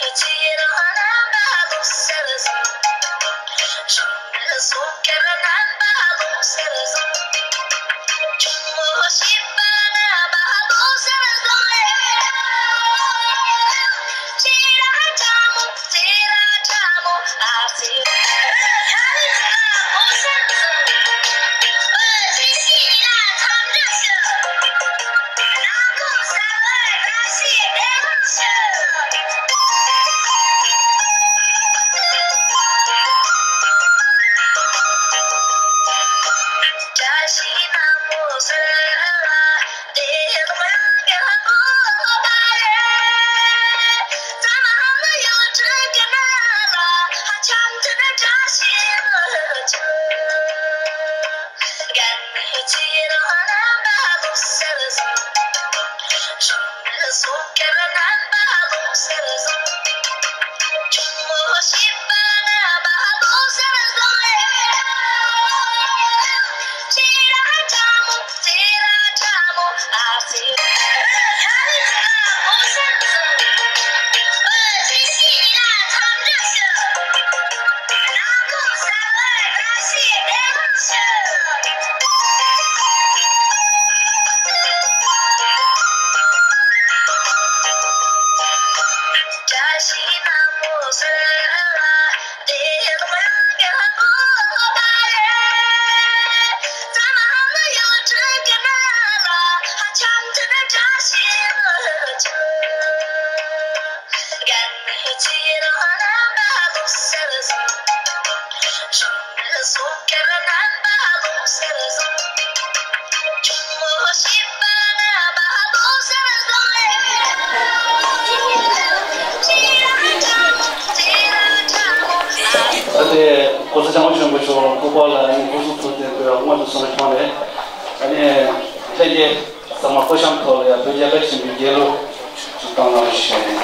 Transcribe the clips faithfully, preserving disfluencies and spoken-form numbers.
ད་ལྟའི་གོང་ས་སྐྱབས་མགོན་ཆེན་པོ་མཆོག་སྐུ་པར་ལ་ཨ་ནི་སྐུ་གཟུགས་ཐུགས་རྟེན་དུ་སྔོན་དུ་སོང་བའི་ཐོག་ནས་ཨ་ནི་ལྷན་རྒྱས་ཚང་མ་སྐུ་ཞབས་ཐོག་ལ་ཡང་བོད་རྒྱལ་ཁབ་ཆེན་པོའི་རྒྱལ་གླུ་ཞིག་བཏང་གནང་ཞུ་ཞུ་ཡིན།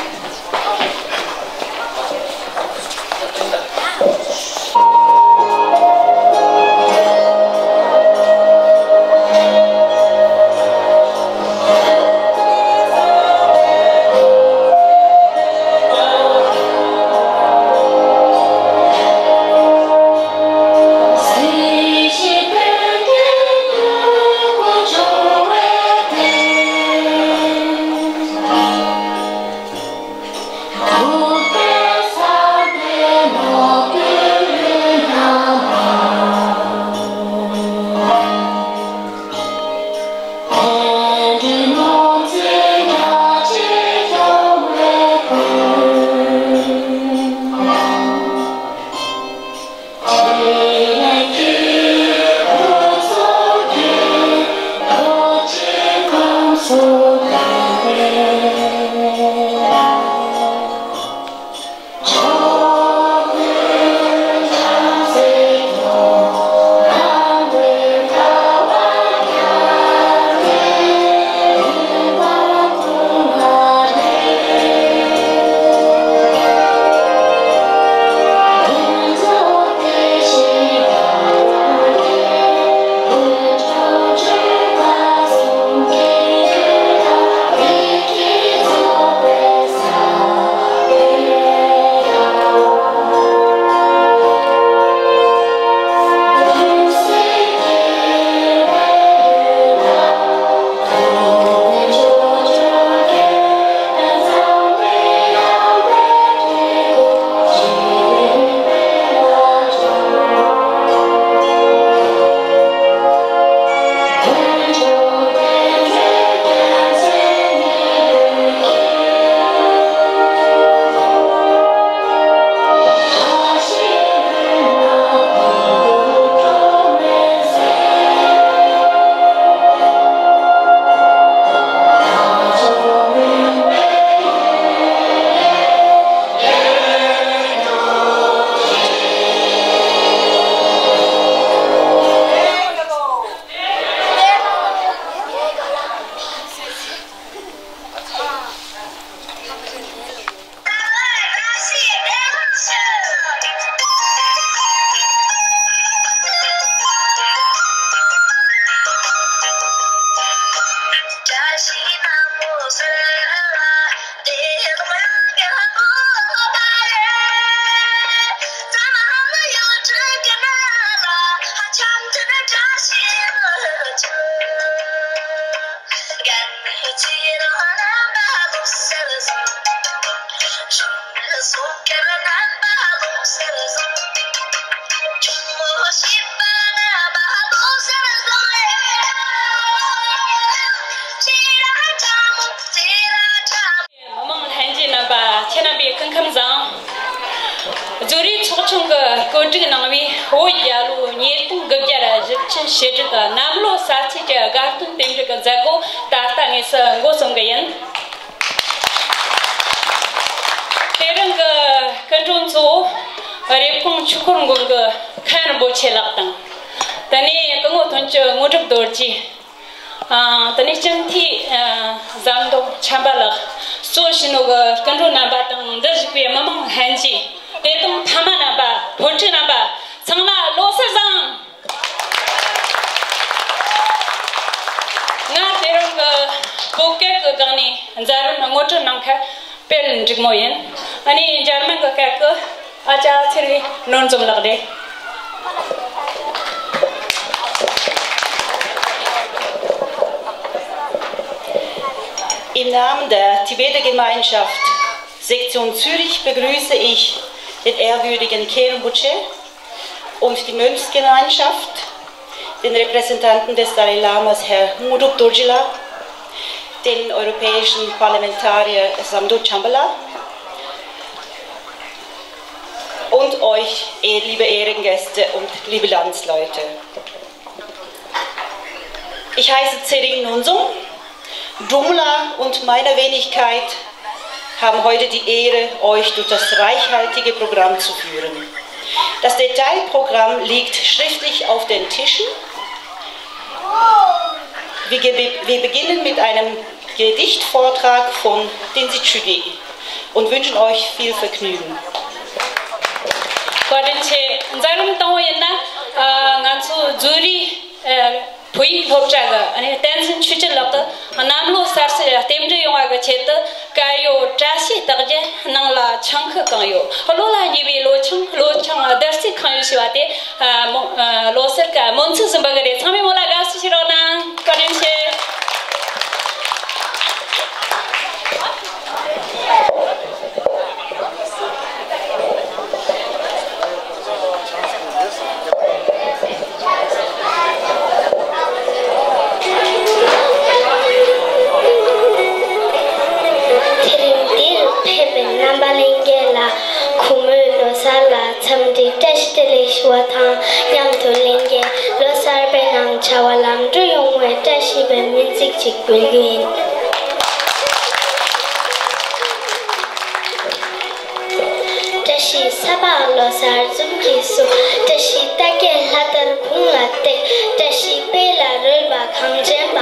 མི་མང་ལྷན་རྒྱས་རྣམ་པ། ཁྱེད་རྣམ་པའི་སྐུ་ཁམས་བཟང་། རྫོང་རིའི་ཚོགས་ཆུང་གིས་བཀོད་སྒྲིག་གནང་བའི་བོད་རྒྱལ་ལོ་ཉིས་སྟོང་དགུ་བརྒྱ་བཞི་བཅུ་ཞེ་དྲུག་གི་གནམ་ལོ་གསར་ཚེས་ཀྱི་དགའ་སྟོན་རྟེན་འབྲེལ་གྱི་མཛད་སྒོ་ད་ལྟ་དངོས་སུ་འགོ་རྩོམ་གི་ཡིན། དེ་རིང་གི་སྐུ་མགྲོན་གཙོ་བོ་རེབ་གོང་ཆོས་འཁོར་མགོན་གྱི་མཁན་རིན་པོ་ཆེ་ལགས་དང་། དེ་ནས་སྐུ་ངོ་དོན་གཅོད་དངོས་གྲུབ་རྡོ་རྗེ། ཨ། དེ་ནས་སྤྱི་འཐུས་ཨ་ཟམ་གདོང་ཆམ་པ་ལགས། གཙོ་བྱས་ནོ་གི་སྐུ་མགྲོན་རྣམ་པ་དང་འདིར་བཞུགས་པའི་མི་མང་ལྷན་རྒྱས། དེ་དང་ཕ་མ་རྣམ་པ། བུ་ཕྲུག་རྣམ་པ། ཚང་མ་ལོ་གསར་བཟང་། ང་དེ་རིང་གི་བོད་སྐད་ཀྱི་སྒང་ནས་མཛད་རིམ་ངོ་སྤྲོད་གནང་མཁན་དཔལ་འབྲུག་མོ་ཡིན། ཨ་ནི་འཇར་མན་གྱི་སྐད་ཀྱི་ཨ་ཅག་ཚེ་རིང་ནོར་འཛོམས་ལགས་རེད། Im Namen der Tibeter Gemeinschaft, Sektion Zürich, begrüße ich den ehrwürdigen Khenpo Rinpoche und die Mönchsgemeinschaft, den Repräsentanten des Dalai Lamas, Herr Ngudrup Dorjee la, den europäischen Parlamentarier Samdo Chambala und euch, eh, liebe Ehrengäste und liebe Landsleute. Ich heiße Tsering Nunzum. Drumla und meine Wenigkeit haben heute die Ehre, euch durch das reichhaltige Programm zu führen. Das Detailprogramm liegt schriftlich auf den Tischen. Wir, ge- wir beginnen mit einem Gedichtvortrag von Tenzin Gyatso und wünschen euch viel Vergnügen. བཀའ་དྲིན་ཆེ། མཛད་རིམ་དང་པོ་ཡིན་ན། ཨ། ང་ཚོ་རྫོང་རིའི་ཨ། བོད་ཡིག་སློབ་གྲྭ་གི་ཨ་ནི་བསྟན་འཛིན་ཆོས་སྐྱིད་ལགས་ཀྱིས་གནམ་ལོ་གསར་ཚེས་རྟེན་འབྲེལ་ཡོང་བ་གི་ཆེད་དུ། དཀར་ཡོལ་བཀྲ་ཤིས་རྟགས་བརྒྱད། ནང་ལ་ཆང་ཁུ་གང་ཡོད། བློ་ལ་ངེས་པའི་ལོ་ཆུང་། ལོ་ཆུང་བདུད་རྩི་གང་ཡོད་ཞེས་པ་དེ། ཨ། མོ། ཨ། ལོ་གསར་གི་སྨོན་ཚིག་ཟིན་པ་གི་རེད། ཚང་མས་མོ་ལ་དགའ་བསུ་ཞུ་རོགས་གནང་། བཀའ་དྲིན་ཆེ། དེ་རིང་འདིར་ཕེབས་པའི་རྣམ་པ་ལྷན་རྒྱས་ལ་གུས་མོས་ལོ་གསར་ལ་འཚམས་འདྲི་བཀྲ་ཤིས་བདེ་ལེགས་ཞུ་བ་དང་མཉམ་དུ། ལྷན་རྒྱས་ལོ་གསར་པའི་ནང་བྱ་བ་ལམ་འགྲོ་ཡོང་བའི་བཀྲ་ཤིས་པའི་སྨོན་ཚིག་ཅིག་འབུལ་རྒྱུ་ཡིན། བཀྲ་ཤིས་ས་ཕག་ལོ་གསར་འཛུམ་གྱིས་བསུ། བཀྲ་ཤིས་རྟ་སྐད་ལྷ་དར་དཔུང་ལ་བཏེགས། བཀྲ་ཤིས་དཔལ་ལ་རོལ་པ་གངས་ཅན་པ།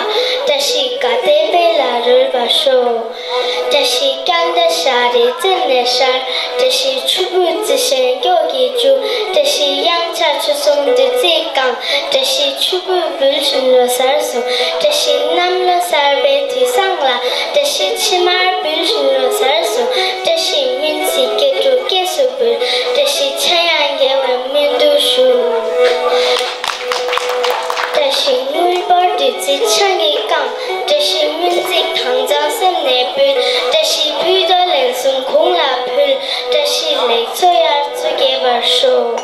བཀྲ་ཤིས་དགའ་ལྡན་དཔལ་ལ་རོལ་པ་ཤོག། བཀྲ་ཤིས་སྐྱ་མདའ་ཤར་རི་རྩེ་ནས་ཤར། བཀྲ་ཤིས་ཆུ་བོའི་རྩི་ཤིང་སྐྱོགས་ཀྱིས་བསྒྱུར། བཀྲ་ཤིས་གཡང་ཆ་ཆུ་གསུམ་བདུད་རྩིས་གང་། བཀྲ་ཤིས་ཆུ་བོས་འབུལ་བཞིན་ལོ་གསར་བཟུང་། བཀྲ་ཤིས་གནམ་ལོ་གསར་པའི་དུས་བཟང་ལ། བཀྲ་ཤིས་ཕྱི་མར་འབུལ་བཞིན་ལོ་གསར་བཟུང་། བཀྲ་ཤིས་སྨན་རྩིས་སྐྱེ་འགྲོ་སྐྱེས་སུ་འབུལ། བཀྲ་ཤིས་ཕྱྭ་གཡང་དགེ་བའི་སྨོན་འདུན་ཞུ། བཀྲ་ཤིས་དངུལ་ཕོར་བདུད་རྩི་ཆང་གིས་བཀང་། བཀྲ་ཤིས་སྨན་རྩིས་དྭངས་གཙང་སེམས་ནས་འབུལ། བཀྲ་ཤིས་ཕུད་རྡོག་ལེགས་གསུམ་གུང་ལ་ཕུལ། བཀྲ་ཤིས་ལེགས་ཚོགས་དབྱར་ཚུལ་རྒྱས་པར་ཤོག།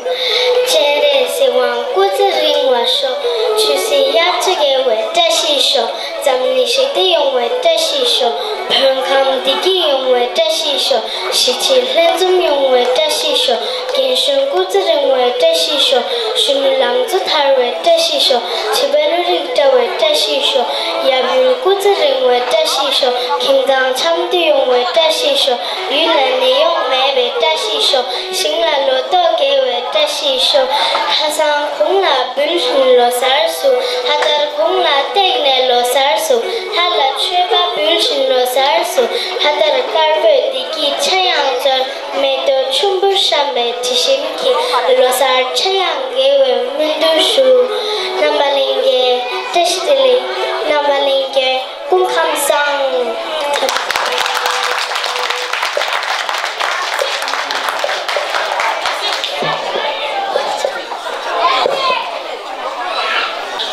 སྤྱན་རས་གཟིགས་དབང་སྐུ་ཚེ་རིང་བར་ཤོག། ཆོས་སྲིད་དབྱར་ཚུལ་རྒྱས་པའི་བཀྲ་ཤིས་ཤོག། འཛམ་གླིང་ཞི་བདེ་ཡོང་བའི་བཀྲ་ཤིས་ཤོག། བོད་ཁམས་བདེ་སྐྱིད་ཡོང་བའི་བཀྲ་ཤིས་ཤོག། གཞིས་བྱེས་ལྷན་འཛོམས་ཡོང་བའི་བཀྲ་ཤིས་ཤོག། རྒན་གཞོན་སྐུ་ཚེ་རིང་བའི་བཀྲ་ཤིས་ཤོག། གཞོན་ནུ་ལང་ཚོ་དར་བའི་བཀྲ་ཤིས་ཤོག། བྱིས་པ་བློ་རིག་བཀྲ་བའི་བཀྲ་ཤིས་ཤོག། ཡབ་ཡུམ་སྐུ་ཚེ་རིང་བའི་བཀྲ་ཤིས་ཤོག། ཁྱིམ་ཚང་འཆམ་མཐུན་ཡོང་བའི་བཀྲ་ཤིས་ཤོག། ཡུལ་ལ་ནད་གཡོག་མེད་པའི་བཀྲ་ཤིས་ཤོག། ཞིང་ལ་ལོ་ཏོག་རྒྱས་པའི་བཀྲ་ཤིས་ཤོག། ལྷ་བསང་གུང་ལ་འབུལ་བཞིན་ལོ་གསར་བཟུང་། ལྷ་དར་གུང་ལ་བཏེགས་ནས་ལོ་གསར་བཟུང་། ལྷ་ལ་མཆོད་པ་འབུལ་བཞིན་ལོ་གསར་བཟུང་། ལྷ་དར་དཀར་པོས་བདེ་སྐྱིད་ཕྱྭ་གཡང་སྩོལ། མེ་ཏོག་ཆུན་པོར་བཤམས་པའི་དྲི་ཞིམ་གྱིས། ལོ་གསར་ཕྱྭ་གཡང་དགེ་བའི་སྨོན་འདུན་ཞུ། རྣམ་པ་ལྷན་རྒྱས་བཀྲ་ཤིས་བདེ་ལེགས། རྣམ་པ་ལྷན་རྒྱས་སྐུ་ཁམས་བཟང་།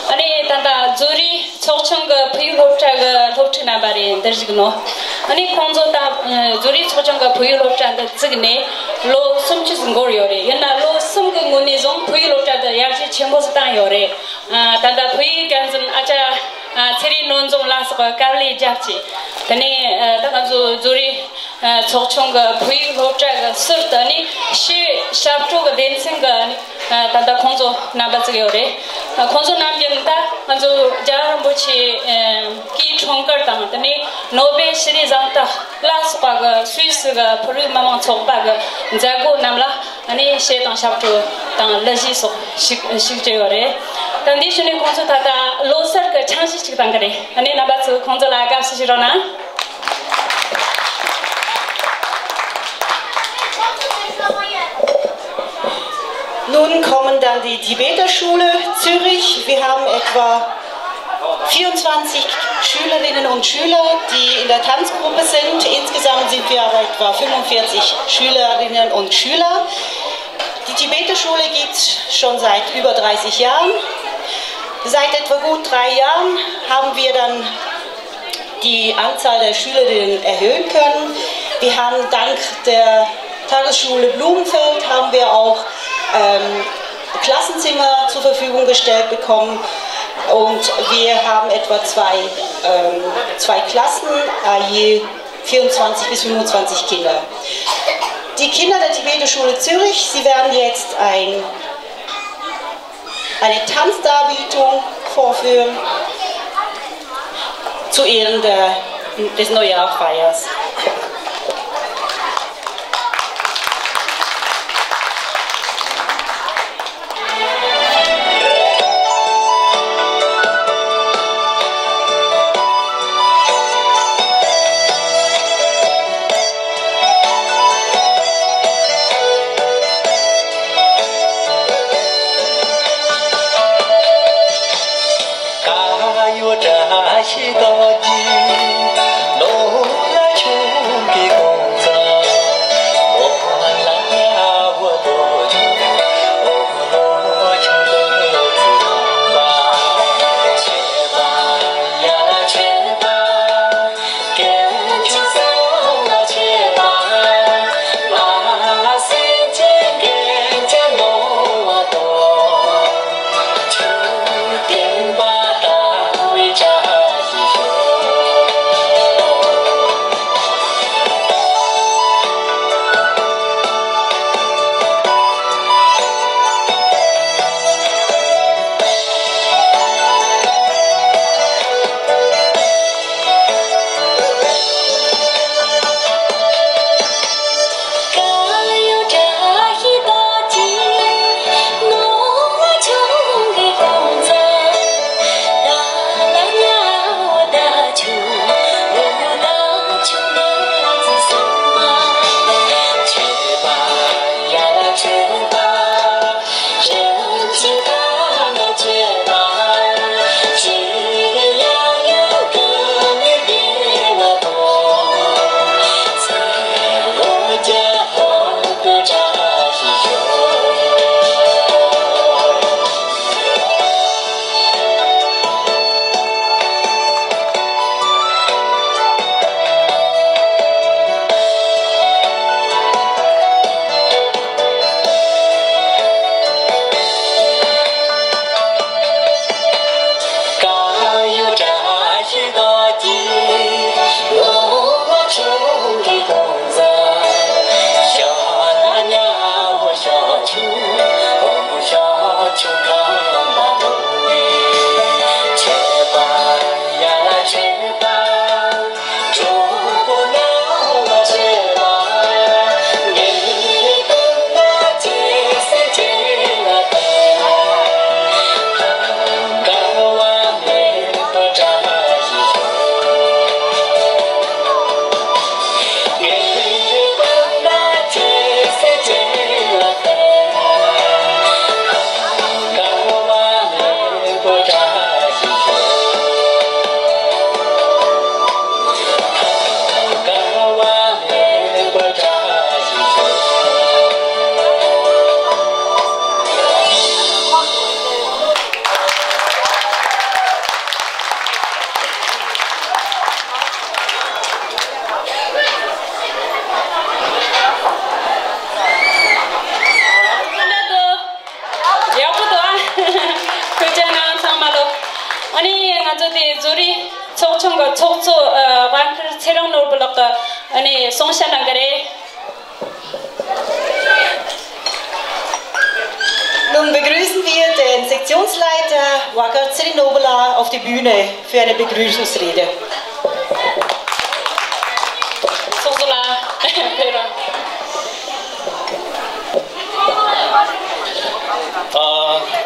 ཨ་ནི་ད་ལྟ་རྫོང་རིའི་ཚོགས་ཆུང་གི་བོད་ཡིག་སློབ་གྲྭ་གི་སློབ་ཕྲུག་རྣམ་པ་རེད། འདིར་བཞུགས་ནོ། ཨ་ནི་ཁོང་ཚོ་ད་རྫོང་རིའི་ཚོགས་ཆུང་གི་བོད་ཡིག་སློབ་གྲྭ་འདི་བཙུགས་ནས་ ལོ་སུམ་ཅུ་ཙམ་འགོར་ཡོད་རེད། ཡིན་ན་ལོ་གསུམ་གི་སྔོན་ནས་བཟུང་བོད་ཡིག་སློབ་གྲྭ་དེ་ཡར་རྒྱས་ཆེན་པོ་ཞིག་བཏང་ཡོད་རེད། ཨ། ད་ལྟ་བོད་ཡིག་འགན་འཛིན་ཨ་ཅག་ཨ། ཚེ་རིང་ནོར་འཛོམས་ལགས་སོགས་ཀྱིས་དཀའ་ལས་རྒྱབ་བྱས། དེ་ནས་ཨ། ད་ང་ཚོ་ཛུ་རིག་ཨ། ཚོགས་ཆུང་གི་བོད་ཡིག་སློབ་གྲྭ་གི་ཟུར་དུ་ནི་ཕྱི་ཞབས་བྲོ་གི་སྡེ་ཚན་གྱི་ནི་ཨ། ད་ལྟ་ཁོང་ཚོ་རྣམ་པ་བཙུགས་ཡོད་རེད། ཨ། ཁོང་ཚོ་རྣམས་ཀྱིས་ད་ང་ཚོ་རྒྱལ་བ་རིན་པོ་ཆེ་ཨ། སྐུའི་འཁྲུངས་སྐར་དང་དེ་ནས་ནོ་བེལ་ཞི་བདེའི་གཟེངས་རྟགས་ལ་སོགས་པ་གི་སུད་སི་གི་བོད་རིགས་མི་མང་ཚོགས་པ་གི་མཛད་སྒོ་རྣམས་ལ་ཨ་ནི་གཞས་དང་ཞབས་བྲོ་དང་གླུ་གཞས་སོགས་ཞུགས་ཞུགས་བྱས་ཡོད་རེད། ད་འདི་ཞུ་ནས་ཁོང་ཚོ་ད་ལྟ་ལོ་གསར་གྱི་འཆར་གཞི་ཞིག་བཏང་གི་རེད། ཨ་ནི་རྣམ་པ་ཚོས་ཁོང་ཚོ་ལ་དགའ་བསུ་ཞུ་རོགས་གནང་། Nun kommen dann die Tibeter-Schule Zürich. Wir haben etwa vierundzwanzig Schülerinnen und Schüler, die in der Tanzgruppe sind. Insgesamt sind wir aber etwa fünfundvierzig Schülerinnen und Schüler. Die Tibeter-Schule gibt es schon seit über dreißig Jahren. Seit etwa gut drei Jahren haben wir dann die Anzahl der Schülerinnen erhöhen können. Wir haben dank der Tagesschule Blumenfeld haben wir auch ähm, Klassenzimmer zur Verfügung gestellt bekommen und wir haben etwa zwei, ähm, zwei Klassen, äh, je vierundzwanzig bis fünfundzwanzig Kinder. Die Kinder der Tibeter-Schule Zürich, sie werden jetzt ein, eine Tanzdarbietung vorführen zu Ehren der, des Neujahrfeiers. བཟོ་རིག་ཚོགས་ཆུང་གི་ཚོགས་གཙོ་ཨ་ཝང་ཁིར་ཚེ་རིང་ནོར་བུ་ལགས་ཀྱིས་ཨ་ནི་གསུང་བཤད་གནང་གི་རེད། Nun begrüßen wir den Sektionsleiter Waka Tsirinobu auf die Bühne für eine Begrüßungsrede. ཚོགས་གཙོ་ལགས། ཨ།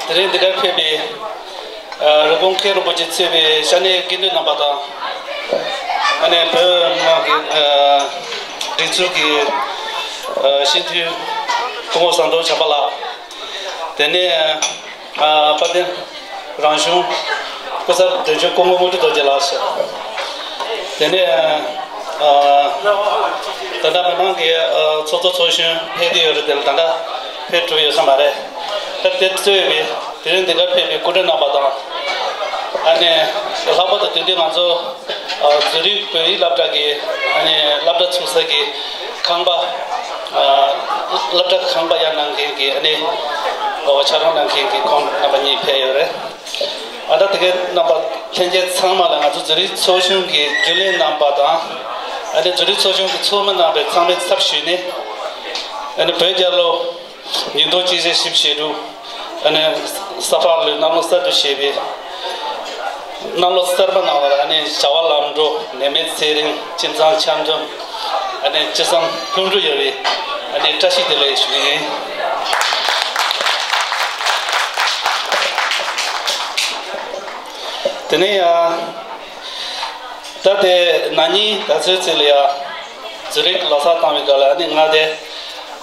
དེ་རིང་འདི་གར་ཕེབས་པའི་ཨ། རི་བོང་མཁན་རིན་པོ་ཆེ་གཙོས་པའི་ས་གནས་དགེ་འདུན་རྣམ་པ་དང་། ཨ་ནི་བོད་མི་མང་གི་ཨ། སྒྲིག་འཛུགས་ཀྱི་ཨ། སྤྱི་འཐུས་སྐུ་ངོ་ཟམ་གདོང་བྱམས་པ་ལགས། དེ་ནས་ཨ། དཔལ་ལྡན་རང་གཞུང་སྐུ་ཚབ་དོན་གཅོད་སྐུ་ངོ་དངོས་གྲུབ་རྡོ་རྗེ་ལགས་སོ། དེ་ནས་ཨ། ད་ལྟ་མི་མང་གི་ཨ། ཚོགས་གཙོ་ཚོགས་གཞོན་ཕེབས་ཀྱི་ཡོད་རེད། དེ་ལ་ད་ལྟ་ཕེབས་གྲུབ་ཡོད་ས་མ་རེད། ད་དེ་གཙོས་པའི་དེ་རིང་འདི་གར་ཕེབས་པའི་སྐུ་མགྲོན་རྣམ་པ་དང་། ཨ་ནི་ལྷག་པར་དུ་དེ་དུས་ང་ཚོ་ཨ། ཛུ་རིག་བོད་ཡིག་སློབ་གྲྭ་གི་ཨ་ནི་སློབ་གྲྭ་ཚུགས་ས་གི་ཁང་པ། ཨ། སློབ་གྲྭ་ཁང་པ་གཡར་གནང་མཁན་གྱི་ཨ་ནི་ཨོ་ཕྱག་རོགས་གནང་མཁན་གྱི་ཁོང་རྣམ་པ་གཉིས་ཕེབས་ཡོད་རེད། ཨ། ད་དེ་གའི་རྣམ་པ་ལྷན་རྒྱས་ཚང་མ་ལ་ང་ཚོ་ཛུ་རིག་ཚོགས་ཆུང་གི་རྒྱུན་ལས་རྣམ་པ་དང་། ཨ་ནི་ཛུ་རིག་ཚོགས་ཆུང་གི་ཚོགས་མི་རྣམ་པའི་ཚང་མའི་ཚབ་ཞུས་ནས། ཨ་ནི་བོད་རྒྱལ་ལོ་ཉིས་སྟོང་གཅིག་བརྒྱ་བཞི་བཅུ་ཞེ་དྲུག་ཨ་ནི་ས་ཕག་ལོའི་གནམ་ལོ་གསར་དུ་བཞད་པའི་གནམ་ལོ་གསར་པ་ནང་ལ་ཨ་ནི་བྱ་བ་ལམ་འགྲོ། ནད་མེད་ཚེ་རིང་། ཁྱིམ་ཚང་འཆམ་འཆམ། ཨ་ནི་ཅི་བསམ་ལྷུན་གྲུབ་ཡོང་བའི་ཨ་ནི་བཀྲ་ཤིས་བདེ་ལེགས་ཞུ་གི་ཡིན། དེ་ནས་ཡང་། ད་ལྟའི་ན་ནིང་ད་ཚོད་ཚེ་ལ་ཡ། ཛུ་རིག་ལོ་གསར་བཏང་བའི་སྐབས་ལ་ཨ་ནི་ང་དེ་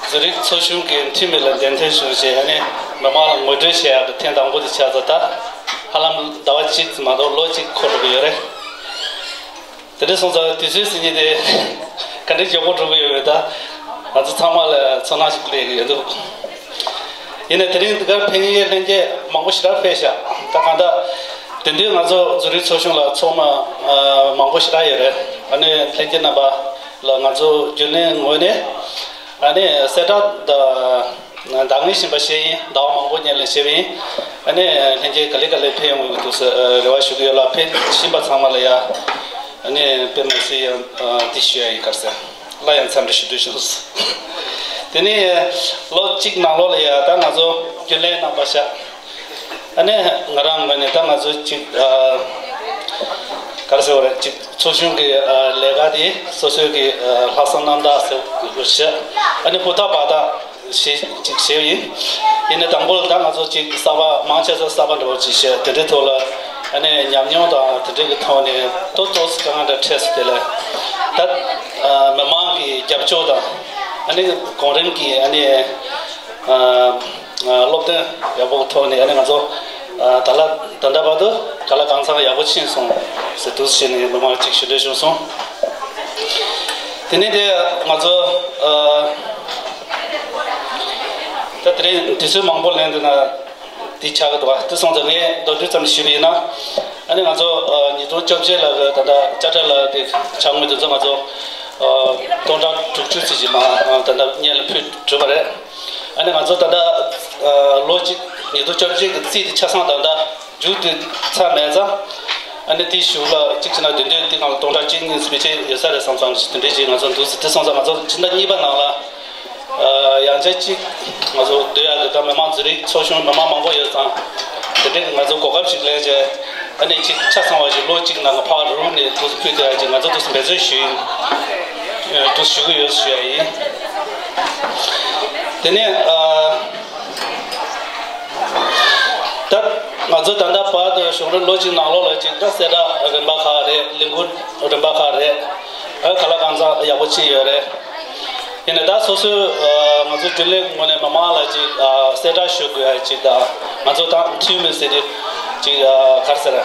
ཛུ་རིག་ཚོགས་ཆུང་གི་འཐུས་མི་ལ་གདན་འདྲེན་ཞུས་བྱས། ཨ་ནི་མི་མང་ལ་ངོ་སྤྲོད་བྱེད་ཡག་གི་ཐེངས་དང་པོ་དེ་ཆགས་ཚར། ད་ཧ་ལམ་ཟླ་བ་གཅིག་ཙམ་མ་གཏོགས་ལོ་གཅིག་འཁོར་འགྲོ་གི་ཡོད་རེད། དེ་འདྲ་སོང་ཙང་དུས་ཚོད་ཟེར་མཁན་དེ་ག་འདྲའི་མགྱོགས་པོ་འགྲོ་གི་ཡོད་མེད། ད་ང་ཚོ་ཚང་མ་ལ་ཚོར་སྣང་ཞིག་སླེབས་ཀྱི་ཡོད་འདུག་ཡིན་ནའི་དེ་རིང་འདི་གར་ཕེབས་མཁན་ལྷན་རྒྱས་མང་པོ་ཞེ་དྲག་ཕེབས་ཤག་ད་གང་ལྟར་དེང་དུས་ང་ཚོ་ཛུ་རིག་ཚོགས་ཆུང་ལ་ཚོགས་མི་མང་པོ་ཞེ་དྲག་ཡོད་རེད། ཨ་ནི་ལྷན་རྒྱས་རྣམ་པ་ལ་ང་ཚོ་རྒྱུན་ལས་ངོས་ནས་ཨ་ནི་གསལ་བསྒྲགས་དང་། ད་ངས་ཞིམ་པ་བཤད་ཡིན། ཟླ་བ་མང་པོ་སྔོན་ལ་བཤད་པ་ཡིན། ཨ་ནི་ལྷན་རྒྱས་ག་ལེ་ག་ལེ་ཕེབས་ཡོང་གི་འདུག་ཟེར་རེ་བ་ཞུ་གི་ཡོད་ལ། ཕེབས་ཞིམ་པ་ཚང་མ་ལ་ཡ། ཨ་ནི་དཔེ་མི་སྲིད་ཡང་འདི་ཞུ་ཡ་ཡིན། ག་རེ་ཟེར། སླར་ཡང་འཚམས་འདྲི་ཞུ་འདོད་བྱུང་། དེ་ནས་ལོ་གཅིག་ནང་ལོགས་ལ་ཡ་ད་ང་ཚོ་རྒྱུན་ལས་རྣམ་པ་ཤག་ཨ་ནི་ང་རང་ངོས་ནས་ད་ང་ཚོ་གཅིག་ག་རེ་ཟེར་བ་རེད། གཅིག་ཚོགས་ཆུང་གི་ལས་ཀ་དེ་སོ་སོའི་གི་ལྷག་བསམ་རྣམ་དག་ཟེར་བ་ཞིག་ཨ་ནི་ཧུར་ཐག་འབད་ཐག་ཞེས་ཅིག་བྱས་པ་ཡིན། ཡིན་ནའི་དང་པོ་ལ་ད་ང་ཚོ་ཅིག་གསར་པ་མང་ཆེ་ས་གསར་པ་འདྲ་བོ་ཅིག་བཤད། དེ་འདྲའི་ཐོག་ལ་ཨ་ནི་ཉམས་མྱོང་དང་དེ་འདྲའི་གི་ཐོག་ནས་ཏོག་ཏོག་ཙམ་དཀའ་ངལ་འདྲ་འཕྲད་སོང་། དེ་ལ་ད་མི་མང་གི་རྒྱབ་སྐྱོར་དང་ཨ་ནི་གོང་རིམ་གྱི་ཨ་ནི་སློབ་སྟོན་ཡག་པོ་གི་ཐོག་ནས་ཨ་ནི་ང་ཚོ་ད་ལ་ད་ལྟ་བར་དུ་ག་ལ་གང་འཚམ་ཡག་པོ་ཕྱིན་སོང་ཟེར་འདུག་བྱས་ནས་མི་མང་ཅིག་ཞུ་འདོད་བྱུང་སོང་། དེ་ནས་དེ་ང་ཚོ་ཨ། ད་དེ་རིང་དུས་ཚོད་མང་པོ་ལེན་འདུག་ན་དེ་ཆགས་ཀྱི་འདུག་བ། དེ་སོང་ཙང་ངས་མདོར་བསྡུས་ཙམ་ཞུས་པ་ཡིན་ན། ཨ་ནི་ང་ཚོ་ཨ། ཉིས་སྟོང་བཅོ་བརྒྱད་ལ་གི་ད་ལྟ་དཔྱ་ཁྲལ་ལ་དེ་ཆགས་མི་འདུག་ཙང་ང་ཚོ་ཨ། སྟོང་ཕྲག་དྲུག་ཅུ་ཙམ་ཞིག་མ་ཨ། ད་ལྟ་སྔོན་ལ་ཕུལ་གྲུབ་པ་རེད། ཨ་ནི་ང་ཚོ་ད་ལྟ་ཨ། ལོ་གཅིག་ཉིས་སྟོང་བཅོ་བརྒྱད་ཀྱི་རྩིས་དེ་ཆ་ཚང་ད་ལྟ་མཇུག་བསྡུས་ཚར་མེད་ཙང་། ཨ་ནི་དེའི་གཞུག་ལ་གཅིག་བྱས་ན་བདུན་ཕྲག་དེ་ནང་ལ་སྟོང་ཕྲག་གཅིག་གཉིས་ཕལ་ཆེར་ཡོད་ས་རེད་བསམ་བསམ་ཞིག་དེ་འདྲས་ཞིག་ང་ཚོ་འདུག་ཟེར། དེ་སོང་ཙང་ང་ཚོ་ཕྱི་ཟླ་གཉིས་པ་ནང་ལ་ཨ། ཡང་བསྐྱར་གཅིག་ང་ཚོ་སྡོད་ཡག་གི་ད་མི་མང་ཛུ་རིག་ཚོགས་ཆུང་མི་མང་མང་པོ་ཡོད་ཙང་། དེ་འདྲས་ཀྱི་ང་ཚོ་གོ་སྐབས་ཤིག་ལེན་བྱས། ཨ་ནི་གཅིག་ཆ་ཚང་བ་ཞིག་ལོ་གཅིག་ནང་གི་ཕར་རུག་ནས་འདུག་ཕུལ་བསྡད་ཡག་ཅིག་ང་ཚོ་འདུག་འབད་བརྩོན་ཞུ་ཡིན། འདུག་ཞུ་གི་ཡོད་ཞུ་ཡ་ཡིན། དེ་ནས་ཨ། ད་ང་ཚོ་ད་ལྟ་བར་དུ་གཞུང་འབྲེལ་ལོ་གཅིག་ནང་ལོགས་ལ་ཅིག་ད་གསལ་བསྒྲགས་རིམ་པ་ཁག་རེད། ལས་འགུལ་རིམ་པ་ཁག་རེད། ཨ། ག་ལ་གང་འཚམ་ཡག་པོ་ཕྱིན་ཡོད་རེད། ཡིན་ནའི་ད་སོ་སོའི་ཨ། ང་ཚོ་རྒྱུན་ལས་ངོས་ནས་མི་མང་ལ་ཅིག་ཨ། གསལ་བསྒྲགས་ཞུ་དགོས་ཡ་ཅིག་དང་། ང་ཚོ་ད་འཐུས་མི་ཟེར་དུས་ཅིག་ཨ། ག་རེ་ཟེར། ཨ།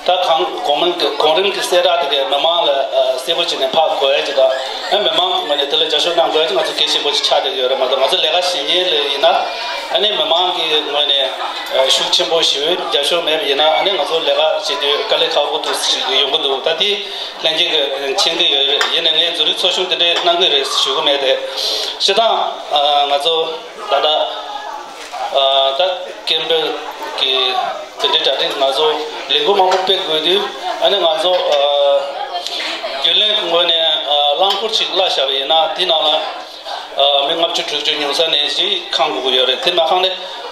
ད་གང་གོང་མིང་གི་གོང་རིམ་གྱི་གསལ་བསྒྲགས་དེ་གས་མི་མང་ལ་ཨ། གསལ་པོ་བྱས་ནས་ཕར་གོ་ཡ་ཅིག་དང་། ཨ། མི་མང་ངོས་ནས་དེ་ལ་རྒྱབ་སྐྱོར་གནང་དགོས་ཡ་ཅིག་ང་ཚོ་གལ་ཆེན་པོ་ཅིག་ཆགས་བསྡད་ཡོད་རེད་མ་གཏོགས། ང་ཚོ་ལས་ཀ་བྱེད་མཁན་ལ་ཡིན་ན་ཨ་ནི་མི་མང་གི་ངོས་ནས་ཨ། ཤུགས་ཆེན་པོ་ཞིག་རྒྱབ་སྐྱོར་མེད་པ་ཡིན་ན་ཨ་ནི་ང་ཚོ་ལས་ཀ་བྱེད་དུས་དཀའ་ལས་ཁག་པོ་འདུག་ཞིག་ཡོང་གི་འདུག་ད་དེ་ལྷན་རྒྱས་ཀྱིས་མཁྱེན་གྱི་ཡོད་རེད། ཡིན་ནའི་ངས་ཛུ་རིག་ཚོགས་ཆུང་དེ་འདྲས་གནང་གི་རེད་ཞུ་གི་མེད་དེ། སྤྱིར་བཏང་ཨ། ང་ཚོ་ད་ལྟ་ཨ། ད་སྐད་འབོད་ གི་དེ་འདྲའི་གྲ་སྒྲིག་ང་ཚོ་ལས་འགུལ་མང་པོ་སྤེལ་དགོས་དུས། ཨ་ནི་ང་ཚོ་ཨ་རྒྱུན་ལས་ཀྱི་ངོས་ནས་ཨ་རླངས་འཁོར་ཅིག་གླ་བཞག་པ་ཡིན་ན། དེའི་ནང་ལ་ཨ་མི་ལྔ་བཅུ་དྲུག་ཅུ་ཉུང་ས་ནས་ཅིག་ཁེངས་དགོས་ཀྱི་ཡོད་རེད། དེ་མ་ཁེངས་ནས་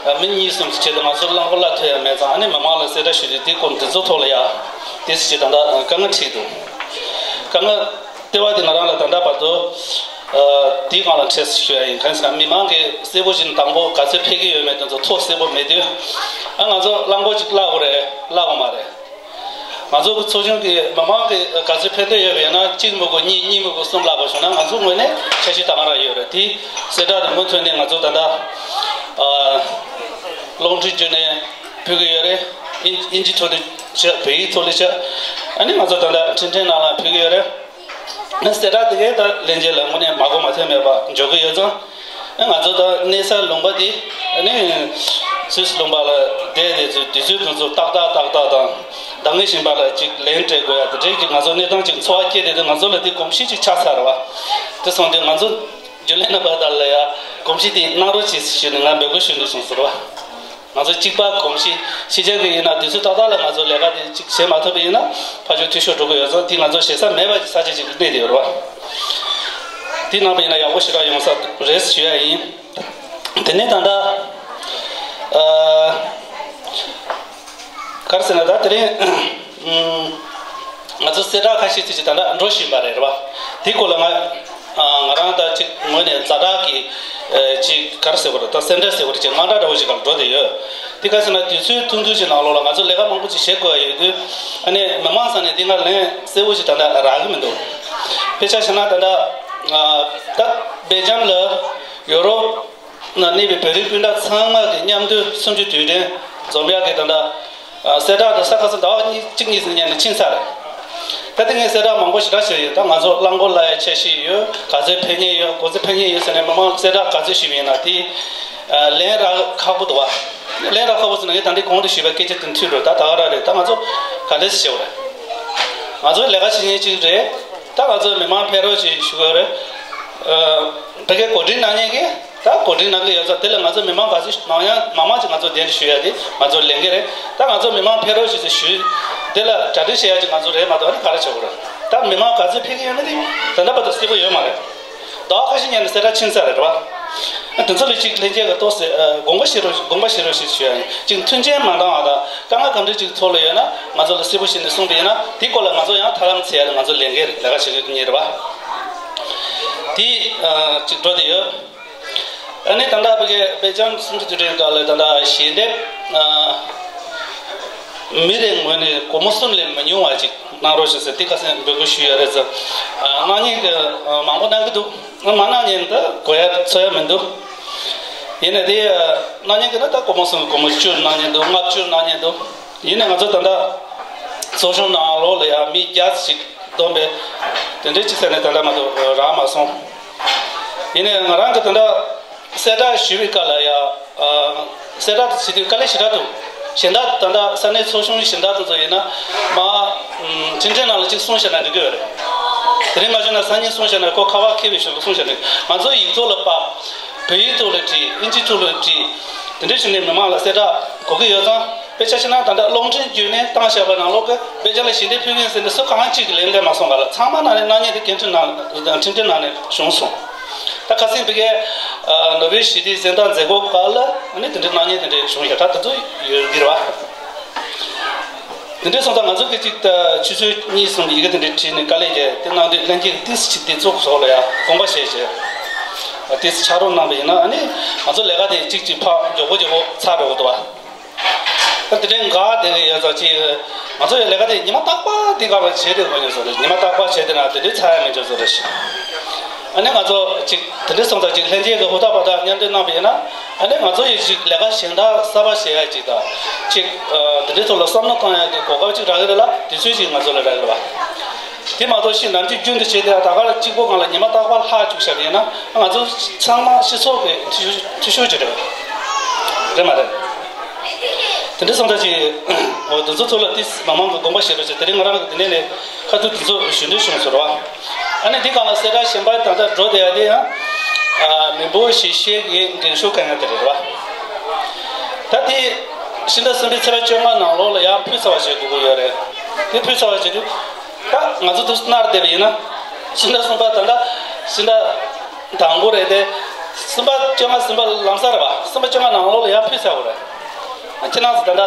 ཨ་མི་གཉིས་གསུམ་ཞིག་བྱས་ཏེ་ང་ཚོ་རླངས་འཁོར་གླ་ཐུབ་ཡ་མེད་ཙང་། ཨ་ནི་མི་མང་ལ་གསལ་བསྒྲགས་ཞུས་ཏེ། དེའི་སྐོར་འདི་ཚོ་ཐོག་ལ་ཡ་དེ་ཅིག་ད་ལྟ་དཀའ་ངལ་འཕྲད་འདུག་དཀའ་ངལ་ལྟེ་བ་དེ་ང་རང་ལ་ད་ལྟ་བར་དུ་ཨ་དེའི་སྒང་ལ་འཕྲད་ཟེར་ཞུ་ཡ་ཡིན། གང་ཡིན་ཟེར་ན། མི་མང་གིས་གསལ་པོ་ཞིག་དང་པོ་ག་ཚོད་ཕེབས་ཀྱི་ཡོད་མེད་དེ་ཚོ་ཐོ་གསལ་པོ་མེད་དུས། ཨ་ང་ཚོ་རླངས་འཁོར་ཅིག་གླ་དགོས་རེད། གླ་དགོས་མ་རེད། ང་ཚོ་གི་ཚོགས་ཆུང་གི་མི་མང་གིས་ག་ཚོད་ཕེབས་འདོད་ཡོད་པ་ཡིན་ན། གཅིག་མི་དགོས་གཉིས། གཉིས་མི་དགོས་གསུམ་གླ་དགོས་བྱུང་ན། ང་ཚོ་ངོས་ནས་འཆར་གཞི་ད་ག་རང་ཡོད་རེད། དེ་གསལ་བསྒྲགས་དེ་མུ་མཐུད་ནས་ང་ཚོ་ད་ལྟ་ཨ་གློག་འཕྲིན་བརྒྱུད་ནས་ཕུལ་གྱི་ཡོད་རེད། ཨིན་ཨིན་ཇི་ཐོག་ནས་བྱས། བོད་ཡིག་ཐོག་ནས་བྱས། ཨ་ནི་ང་ཚོ་ད་ལྟ་འཕྲིན་ཕྲན་ནང་ལ་ཕུལ་གྱི་ཡོད་རེད། ཨ་གསལ་བསྒྲགས་དེ་གའི་ད་ལྷན་རྒྱས་ལ་དངོས་གནས་མ་གོ་མ་ཐོས་མེད་པ་འཇོག་གི་ཡོད་ཙང་། ཨ་ང་ཚོ་ད་གནས་ས་ལུང་པ་དེ་ཨ་ནི་སུད་སི་ལུང་པ་ལ་བསྡད་དེ་ཚོ་དུས་ཚོད་དེ་ཚོ་ཏག་ཏག་ཏག་ཏག་དང་། ད་གིན་བཞིན་པ་ལ་ཅིག་ལན་སྤྲད་དགོས་ཡ་དེ་འདྲའི་གི་ང་ཚོ་གནས་སྟངས་ཅིག་འཚོ་བ་སྐྱེལ་བསྡད་དུས། ང་ཚོ་ལ་དེ་གོམས་གཤིས་ཅིག་ཆགས་ཚར་བ་དེ་སོང་དུས། ང་ཚོ་རྒྱུན་ལས་རྣམ་པ་དག་ལ་ཡ་གོམས་གཤིས་དེ་གནང་རོགས་བྱེད་ཞུས་ནས་ང་འབོད་སྐུལ་ཞུ་འདོད་བྱུང་ཟེར་བ། ང་ཚོ་གཅིག་པ་གོམས་གཤིས་ཕྱི་རྒྱལ་གྱི་ཡིན་ན། དུས་ཚོད་ཏག་ཏག་ལ་ང་ཚོ་ལས་ཀ་དེ་གཅིག་བྱེད་མ་ཐུབ་པ་ཡིན་ན། ཕར་ཕྱོགས་འཐུས་ཤོར་འགྲོ་གི་ཡོད་ཙང་། དེ་ང་ཚོ་ཞེ་ས་མེད་པ་ས་ཆ་ཅིག་གནས་བསྡད་ཡོད་རེད་བ། དེ་གནང་པ་ཡིན་ན་ཡག་པོ་ཞེ་དྲག་ཡོང་ས་རེད་ཞུ་ཡ་ཡིན། དེ་ནས་ད་ལྟ་ཨ་ག་རེ་ཟེར་ན། ད་དེ་རིང་ཨ་ང་ཚོ་གསལ་བསྒྲགས་ཁ་ཤས་ཅིག་ད་ལྟ་འགྲོ་བཞིན་པ་རེད་བ། དེ་སྐོར་ལ་ང་ཨ་ང་རང་ད་ཅིག་ངོས་ནས་ཛ་དྲག་གི་ཨ་ཅིག་ག་རེ་ཟེར་དགོས་རེད། ད་སེམས་ཁྲལ་ཟེར་དགོས་རེད། ཅིག་དངངས་སྐྲག་འདྲ་བོ་ཞིག་སྒང་ལ་འགྲོ་བསྡད་ཡོད། དེ་ག་རེ་ཟེར་ན། དུས་ཚོད་ཐུང་ཐུང་ཞིག་ནང་ལོགས་ལ་ང་ཚོ་ལས་ཀ་མང་པོ་ཅིག་བྱེད་དགོས་ཡ་ཡོད་དུས། ཨ་ནི་མི་མང་ས་ནས་དེ་སྒང་ལན་གསལ་པོ་ཞིག་ད་ལྟ་རག་གི་མི་འདུག་དཔེ་ཆ་བཞག་ན་ད་ལྟ་ཨ་ད་སྦེལ་ཇམ་ལ་ཡོ་རོབ་ན་གནས་པའི་བོད་རིགས་སྤུན་ཟླ་ཚང་མ་གི་མཉམ་འདུས་གསུམ་བཅུ་དུས་དྲན་འཛོམས་ཡག་གི་ད་ལྟ་ཨ་གསལ་བསྒྲགས་དེ་ས་ཁ་སང་ཟླ་བ་གཉིས་གཅིག་གཉིས་ཙམ་སྔོན་ནས་ཕྱིན་ཚར་རེད། ད་དེ་སྔའི་གསལ་བསྒྲགས་མང་པོ་ཞེ་དྲག་བྱས་ཡོད། ད་ང་ཚོ་རླངས་འཁོར་གླ་ཡ་འཆར་གཞི་ཡོད། ག་ཚོད་ཕེབས་མཁན་ཡོད། ག་ཚོད་ཕེབས་མཁན་ཡོད་ཟེར་ནས་མི་མང་གསལ་བསྒྲགས་ག་ཚོད་ཞུས་པ་ཡིན་ན། དེ་ཨ་ལན་རག་ཁག་པོ་འདུག་བ། ལན་རག་ཁག་པོ་ཟེར་ན། ངས་ད་ལྟའི་གོང་དུ་ཞུས་པ་སྐད་ཆ་དེ་མཐུན་འགྲོ། ད་ད་ག་རང་རེད། ད་ང་ཚོ་ག་འདྲས་སེ་བྱེད་དགོས་རེད། ང་ཚོ་ལས་ཀ་བྱེད་མཁན་གཅིག་རེད། ད་ང་ཚོ་མི་མང་ཕེབས་རོགས་ཞེས་ཞུ་དགོས་རེད། ཨ་ཕ་གིར་གོ་སྒྲིག་གནང་མཁན་གྱིས་ད་གོ་སྒྲིག་གནང་གི་ཡོད་ཙང་། དེ་ལ་ང་ཚོ་མི་མང་ག་ཚོད་མང་ཡང་མང་མང་ཅིག་ང་ཚོ་གདན་འདྲེན་ཞུ་ཡ་དེ་ང་ཚོ་ལས་འགན་རེད། ད་ང་ཚོ་མི་མང་ཕེབས་རོགས་ཞེས་ཞུས། དེ་ལ་གྲ་སྒྲིག་བྱེད་ཡ་ཅིག་ང་ཚོ་རེད་མ་གཏོགས། ཨ་ནི་ག་རེ་བྱེད་དགོས་རེད། ད་མི་མང་ག་ཚོད་ཕེབས་ཀྱི་ཡོད་མེད་དེ་ད་ལྟ་བར་དུ་གསལ་པོ་ཡོད་མ་རེད། ཟླ་བ་ཁ་ཤས་སྔོན་ནས་གསལ་བསྒྲགས་ཕྱིན་ཚར་རེད་བ། ཨ་དེ་ཚོ་ལ་ཅིག་ལྷན་རྒྱས་ཀྱིས་ཏོག་ཙམ་ཨ་དགོངས་པ་བཞེས་རོགས། དགོངས་པ་བཞེས་རོགས་ཞེས་ཞུ་ཡ་ཡིན། ཅིག་མཐུན་རྐྱེན་མ་འདང་བ་དང་། དཀའ་ངལ་གང་འདྲ་ཅིག་ཐོག་ལ་ཡོད་ན་ང་ཚོ་ལ་གསལ་པོ་བྱས་ནས་གསུངས་པ་ཡིན་ན། དེའི་སྐོར་ལ་ང་ཚོ་ཡང་ཐབས་ལམ་འཚོལ་ཡ་དེ་ང་ཚོ་ལས་འགན་རེད། ལས་ཀ་བྱེད་མཁན་རེད་བ། དེ་ཨ་ཅིག་འགྲོ་བསྡད་ཡོད། ཨ་ནི་ད་ལྟ་ཕ་གིའི་སྦེལ་ཇམ་གསུམ་བཅུ་དུས་དྲན་སྒང་ལ་ད་ལྟ་ཞལ་འདེབས་ཨ་མི་རེ་ངོས་ནས་སྒོར་མོ་གསུམ་ལས་མི་ཉུང་བ་ཅིག་གནང་རོགས་ཞེས་ཟེར། དེ་ཁ་སང་འབོད་སྐུལ་ཞུས་ཡོད་རེད་ཟེར། ཨ་གནང་མཁན་གྱི་ཨ་མང་པོ་གནང་གི་འདུག་ཨ་མ་གནང་མཁན་ད་གོ་ཡ་ཚོར་ཡ་མི་འདུག་ཡིན་ནའི་དེ་ཨ་གནང་མཁན་གྱི་ནི་ད་སྒོར་མོ་གསུམ་སྒོར་མོ་བཅུ་གནང་མཁན་འདུག་ལྔ་བཅུ་གནང་མཁན་འདུག་ཡིན་ནའི་ང་ཚོ་ད་ལྟ་ཚོགས་ཆུང་ནང་ལོགས་ལ་ཡ་མི་བརྒྱ་ཅིག་བསྡོམས་པས་དེ་འདྲའི་ཅིག་ཟེར་ནས་ད་ལྟ་མ་གཏོགས་རག་མ་སོང་། ཡིན་ནའི་ང་རང་གི་ད་ལྟ་གསལ་བསྒྲགས་ཞུ་བའི་སྐབས་ལ་ཡ། ཨ་གསལ་བསྒྲགས་དེ་བྱེད་དུས་དཀའ་ལས་ཞེ་དྲག་འདུག་གཞན་དག་ད་ལྟ་ས་གནས་ཚོགས་ཆུང་གཞན་དག་དེ་ཚོ་ཡིན་ན་མར་ཨམ་འཕྲིན་ཕྲན་ནང་ལ་ཅིག་གསུངས་བཞག་ན་འགྲིག་གི་ཡོད་རེད། དེ་རིང་མ་བྱུང་ན་སང་ཉིན་གསུངས་བཞག་ན། ཁོ་ཁ་པར་འཁྱེར་བའི་ཞོར་ལ་གསུངས་བཞག་ན། ང་ཚོ་ཡིག་ཐོག་ལ་ཕབ། བོད་ཡིག་ཐོག་ལ་བྲིས། ཨིན་ཇི་ཐོག་ལ་བྲིས། དེ་འདྲ་བྱས་ནས་མི་མང་ལ་གསལ་བསྒྲགས་དགོས་ཀྱི་ཡོད་ཙང་། དཔེ་ཆ་བཞག་ན་ད་ལྟ་གློག་འཕྲིན་བརྒྱུད་ནས་བཏང་བཞག་པ་ནང་ལོགས་ཀྱི་སྦེལ་ཇམ་ལ་ཞལ་འདེབས་ཕུལ་མཁན་ཟེར་ནས་སུ་གང་གཅིག་གིས་ལན་སླེབས་མ་སོང་ག་ལ། ཚང་མ་ནང་ནས་གནང་མཁན་དེ་སྐད་འཕྲིན་ནང་འཕྲིན་ཕྲན་ནང་ནས་བྱུང་སོང་། ད་ཁ་སང་ཕ་གིའི་ཨ་ནོ་བེལ་ཞི་བདེའི་གཟེངས་རྟགས་མཛད་སྒོ་སྐབས་ལ་ཨ་ནི་དེ་འདྲའི་གནང་མཁན་དེ་འདྲ་བྱུང་ཡོད། ད་དེ་ཚོ་ཡོད་ཀྱི་རེད་བ། དེ་འདྲ་སོང་ཙང་ང་ཚོ་གི་ཅིག་ད་ཆུ་ཚོད་གཉིས་གསུམ་ཡི་གེ་དེ་འདྲ་བྲིས་ནས་དཀའ་ལས་བརྒྱབ། དེ་གནང་དུས་ལྷན་རྒྱས་ཀྱིས་ཏོག་ཙམ་ཅིག་དེ་ཚོ་སོགས་ལ་ཡང་དགོངས་པ་བཞེས་བྱས། ཨ་ཏོག་ཙམ་ཕྱག་རོགས་གནང་བ་ཡིན་ན། ཨ་ནི་ང་ཚོ་ལས་ཀ་དེ་ཅིག་ཅིག་ཕར་མགྱོགས་པོ་མགྱོགས་པོ་ཚར་འགྲོ་གི་འདུག་བ། ད་དེ་འདྲའི་འགག་བསྡད་ཀྱི་ཡོད་ཙང་། ཅིག་ང་ཚོ་ཡི་ལས་ཀ་དེ་ཉི་མ་རྟག་པར་དེ་སྒང་ལ་བྱས་ཏེ་དགོས་ཀྱི་བཟོ་རེད། ཉི་མ་རྟག་པར་བྱས་ཏེ་ན་དེ་འདྲའི་ཚར་ཡ་མེད་ཀྱི་བཟོ་རེད། ཨ་ནི་ང་ཚོ་ཅིག་དེ་འདྲ་སོང་ཙང་། ཅིག་ལྷན་རྒྱས་ཀྱིས་ཧུར་ཐག་པ་ཐག་མཉམ་འདེགས་གནང་བ་ཡིན་ན། ཨ་ནི་ང་ཚོ་ཡི་ཅིག་ལས་ཀ་གཞན་དག་གསར་པ་བྱེད་ཡ་ཅིག་དང་། ཅིག་ཨ་དེ་འདྲའི་ཐོག་ལ་བསམ་བློ་གཏོང་ཡ་གི་གོ་སྐབས་ཅིག་རག་གི་རེད་ལ། དུས་ཚོད་ཅིག་ང་ཚོ་ལ་རག་གི་རེད་བ། དེ་མ་གཏོགས་ཤིག་ནམ་རྒྱུན་རྒྱུན་དུ་བྱས་ཏེ་ད་ག་རང་གཅིག་པོ་སྒང་ལ་ཉི་མ་རྟག་པར་ལྷག་བཅུག་བཞག་པ་ཡིན་ན། ང་ཚོ་ཚང་མ་སྤྱི་ཚོགས་ཀྱི་འཐུས་ཤོར་འཐུས་ཤོར་ཅིག་རེད། རེད་མ་རེད། དེ་འདྲ་སོང་ཙང་ཅིག་འོ་དེ་ཚོ་ཐོག་ལ་ཏོག་ཙམ་མང་མང་གིས་དགོངས་པ་བཞེས་རོགས་བྱེད། དེ་རིང་ང་རང་གིས་དེ་ནས་ནས་ཁ་ཐུག་དེ་ཚོ་ཞུ་འདོད་བྱུང་སོང་རེད་བ། ཨ་ནི་དེ་སྒང་ལ་གསལ་བསྒྲགས་གཞན་པ་ད་ལྟ་འགྲོ་བསྡད་ཡ་དེ་ཡང་ཨ་མི་འབོར་ཞིབ་བཤེར་གྱི་འགན་སྲུང་བཀའ་ཉར་དེ་རེད་བ། ད་དེ་ ཕྱི་ཟླ་གསུམ་པའི་ཚེས་པ་བཅོ་ལྔ་ནང་ལོགས་ལ་ཡང་ཕུལ་ཚར་བ་བྱེད་དགོས་ཀྱི་ཡོད་རེད། དེ་ཕུལ་ཚར་བ་བྱེད་དུས་ད་ང་ཚོ་དུ་སྣར་བསྡད་པ་ཡིན་ན། ཕྱི་ཟླ་གསུམ་པ་ད་ལྟ་ཕྱི་ཟླ་དང་པོ་རེད་དེ། གསུམ་པ་བཅོ་ལྔ་གསུམ་པ་ལམ་སང་རེད་པ། གསུམ་པ་བཅོ་ལྔ་ནང་ལོགས་ལ་ཡང་ཕུལ་ཚར་དགོས་རེད། ཁྱེད་རང་ཚོ་ད་ལྟ་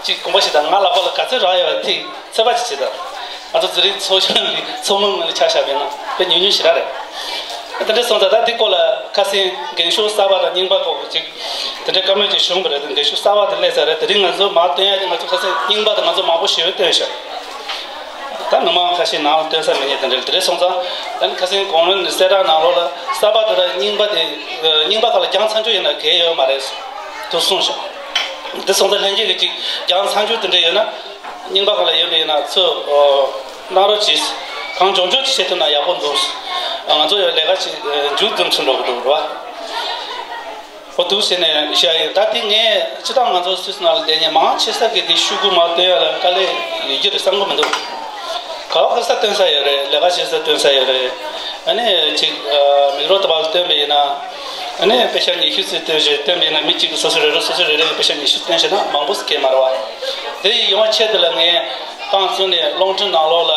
ཅིག་དགོངས་པ་ཞིག་དང་། ང་ལག་པ་ལ་ག་ཚོད་རག་ཡོད་པ་དེ་ཚོད་དཔག་ཅིག་བྱེད་དང་། ང་ཚོ་ཛུ་རིག་ཚོགས་ཆུང་གི་ཚོགས་མི་ངོས་ནས་ཆ་བཞག་པ་ཡིན་ན་དཔེ་ཉུང་ཉུང་ཞེ་དྲག་རེད། དེ་འདྲ་སོང་ཙང་ད་འདི་སྐོར་ལ་ཁ་སང་འགེངས་ཤོག་གསར་པ་དང་རྙིང་པ་སྐོར་གྱི་ཅིག་དེ་འདྲའི་བཀའ་མོལ་ཅིག་བྱུང་བ་རེད། འགེངས་ཤོག་གསར་པ་དེ་སླེབས་ཚར་རེད། དེ་རིང་ང་ཚོ་མར་བཏོན་ཡ་དེ། ང་ཚོ་ཁ་སང་རྙིང་པ་དང་ང་ཚོ་མང་པོ་ཞེ་པོ་བཏོན་ཤག་ད་མི་མང་ཁ་ཤས་ནང་ལ་བཏོན་ས་མེད་མཁན་དེ་འདྲ་རེད། དེ་འདྲ་སོང་ཙང་ད་ནི་ཁ་སང་གོང་རིམ་ནས་གསལ་བསྒྲགས་ནང་ལོགས་ལ་གསར་པ་དེ་དང་རྙིང་པ་དེ། རྙིང་པ་ཁག་ལ་རྒྱང་ཚ་འཇུག་ཡིན་ན་གལ་ཡོད་མ་རེད་དུ་གསུངས་ཤག་དེ་སོང་ཙང་ལྷན་རྒྱས་ཀྱིས་ཅིག་རྒྱང་ཚ་འཇུག་དེ་འདྲ་ཡོད་ན། རྙིང་པ་ཁག་ལ་ཡོད་པ་ཡིན་ན་ཚུར་གནང་རོགས་གྱིས། གང་མགྱོགས་མགྱོགས་ཅིག་བྱེད་ཐུབ་ན་ཡག་པོ་འདུག་ང་ཚོ་ཡང་ལས་ཀ་ཅིག་མཇུག་བསྡུ་ཚུན་འགྲོ་གི་འདུག་རེད་པ། འོ་འདུག་ཟེར་ནས་བཤད་ཡིན། ད་དེ་ངས་སྤྱིར་བཏང་ང་ཚོ་སུད་སི་ནང་ལ་བསྡད་མཁན་མང་ཆེ་ས་གིས་དེ་ཤོག་གུ་མར་བཏོན་ཡ་ལ་དཀའ་ལས་ཡོད་རྒྱུ་རེད་བསམ་གི་མི་འདུག་ག་བ་ག་ས་བཏོན་ས་ཡོད་རེད། ལས་ཀ་བྱེད་ས་བཏོན་ས་ཡོད་རེད། ཨ་ནི་ཅིག་མིག་རོ་ལྟ་བུ་ལ་བཏོན་པ་ཡིན་ན། ཨ་ནི་པེ་ཤ་ཉི་ཤུ་ཙམ་བཏོན་བྱས་བཏོན་པ་ཡིན་ན། མི་གཅིག་གིས་སོ་སོ་རེ་རེ་སོ་སོ་རེ་རེ་གིས་པེ་ཤ་ཉི་ཤུ་བཏོན་བྱས་ན་མང་པོ་ཟེར་གྱི་མ་རེད་པ། དེ་ཡི་ཡོང་བ་ཆེད་དུ་ལ་ངས་རྐང་བཙུགས་ནས་རླུང་འཕྲིན་ནང་ལོགས་ལ་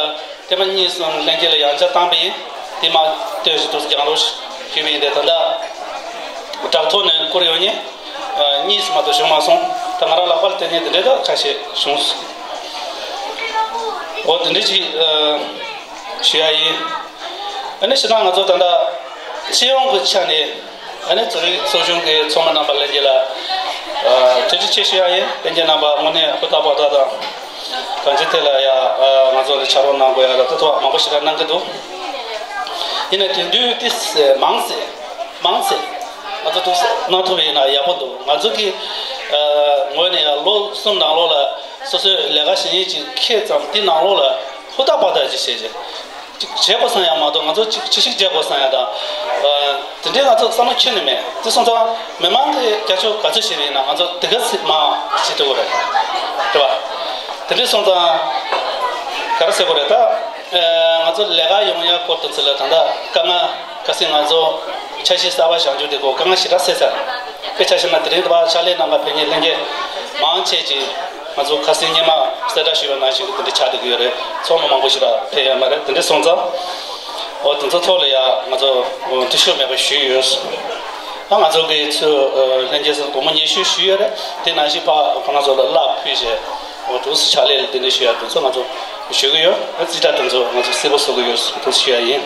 ཐེངས་མ་གཉིས་གསུམ་ལྷན་རྒྱས་ལ་ཡང་བསྐྱར་བཏང་པ་ཡིན། དེ་མར་བཏོན་བྱས་འདུག་སེ་རྒྱང་སྒྲོག་ཞུས་པ་ཡིན། དེ་ད་ལྟ་དྲ་ཐོག་ནས་བསྐུར་ཡོང་མཁན་གཉིས་སུ་མ་གཏོགས་བྱུང་མ་སོང་། ད་ང་རང་ལག་པར་བསྟན་མཁན་དེ་འདྲ་ད་ཁ་ཤས་བྱུང་སོང་། འོ་དེ་འདྲ་ཅིག་ཞུ་ཡ་ཡིན། ཨ་ནི་སྤྱིར་བཏང་ང་ཚོ་ད་ལྟ་སྤྱི་ཡོངས་ཀྱི་ཆ་ནས། ཨ་ནི་ཛུ་རིག་ཚོགས་ཆུང་གི་ཚོགས་མི་རྣམ་པ་ལྷན་རྒྱས་ལ་ཨ་ཐུགས་རྗེ་ཆེ་ཞུ་ཡ་ཡིན། ལྷན་རྒྱས་རྣམ་པ་དངོས་གནས་ཧུར་ཐག་པ་ཐག་དང་། གང་ཅི་ཐད་ལ་ཡ་ཨ་ང་ཚོ་ལ་ཕྱག་རོགས་གནང་དགོས་ཡ་ལ་ད་ཐུགས་མང་པོ་ཞེ་དྲག་གནང་གི་འདུག་ཡིན་ནའི་དེང་དུས་དེ་མང་ཚེ་མང་ཚེ་ང་ཚོ་ཐུགས་གནང་ཐུབ་པ་ཡིན་ན་ཡག་པོ་འདུག་ང་ཚོ་གི་ཨ་ངོས་ནས་ཡང་ལོ་གསུམ་ནང་ལོགས་ལ་སོ་སོའི་ལས་ཀ་བྱེད་ཡུལ་ཅིག་འཁེལ་ཙང་། དེ་ནང་ལོགས་ལ་ཧུར་ཐག་པ་ཐག་ཅིག་བྱས་རྗེས། ཅིག་བྱེད་དགོས་བསམ་ཡ་མ་གཏོགས། ང་ཚོ་ཅིག་ཅི་ཞིག་བྱེད་དགོས་བསམ་ཡ་དང་། ཨ་དེ་འདྲའི་ང་ཚོ་བསམ་བློ་ཁྱོན་ནས་མེད། དེ་སོང་ཙང་མི་མང་གིས་རྒྱབ་སྐྱོར་ག་ཚོད་བྱས་པ་ཡིན་ན་ང་ཚོ་དེ་ག་ཚོད་མང་བྱེད་ཐུབ་ཀྱི་རེད། རེད་པ། དེ་འདྲ་སོང་ཙང་ག་རེ་ཟེར་དགོས་རེད། ད་ཨ་ང་ཚོ་ལས་ཀ་ཡོང་ཡ་སྐོར་དུ་ཚུར་ལ་ད་ལྟ་དཀའ་ངལ། ཁ་སང་ང་ཚོ་འཆར་གཞི་གསར་པ་བཞག་རྒྱུ་དེ་སྐོར་དཀའ་ངལ་ཞེ་དྲག་སེལ་ཚར། དཔེ་ཆ་བཞག་ན་དེ་རིང་དུ་བ་ཕྱག་ལས་གནང་ག་ཕེབས་མཁན་ལྷན་རྒྱས་མང་ཆེ་ཅིག་ང་ཚོ་ཁ་སང་སྔོན་མ་གསལ་བསྒྲགས་ཞུས་པ་ནང་བཞིན་གྱི་དེ་འདྲ་ཆགས་བསྡད་ཀྱི་ཡོད་རེད། ཚོགས་མི་མང་པོ་ཞིག་ལ་ཕེབས་ཡོད་མ་རེད། དེ་འདྲ་སོང་ཙང་འོ་དེ་ཚོ་ཐོག་ལ་ཡ་ང་ཚོ་འཐུས་ཤོར་མེད་པ་ཞུས་ཡོད། ད་ང་ཚོ་གི་ཚོས་ལྷན་རྒྱས་ཚོ་སྒོར་མོ་ཉི་ཤུ་ཞུས་ཡོད་རེད། དེ་ནང་བཞིན་ཕར་ཁོང་རྣམ་ཚོ་ལ་གླ་ཕུལ་བྱས་འོ་འདུག་སེ་ཕྱག་ལས་ལ་དེ་འདྲ་ཞུ་ཡ་དེ་ཚོ་ང་ཚོ་ཞུ་གི་ཡོད། རྩིས་ཁྲ་དེ་ཚོ་ང་ཚོ་གསལ་པོ་བཟོ་གི་ཡོད་འདུག་སེ་ཞུ་ཡ་ཡིན།